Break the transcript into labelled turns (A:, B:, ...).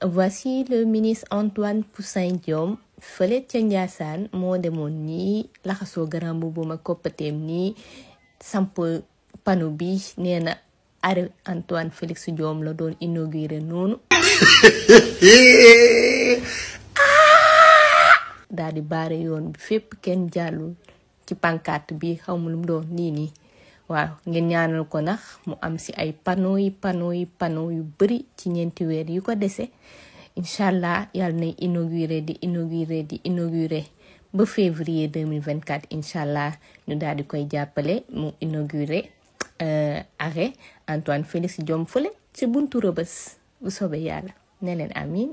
A: voici le ministre Antoine Poussin Diome fële ca Ndiassane moo demoon nii laxasoo garam bu ma koppateem nii samp pano bi nee na arret Antoine Félix Diome la doon inauguré noonu daal di baare yoon bi fépp kenn jàllul ci pancarte bi xawma lu mu doon nii waaw ngeen ñaanal ko ndax mu am si ay panneau yu bari ci ñeenti weer yu ko dese inshallah yàlla nay inauguré ba février 2024 inshallah ñu daal di koy jàppale mu inauguré arret Antoine Félix Diome fële ci buntu Rebeuss bu soobee yàlla ne leen amin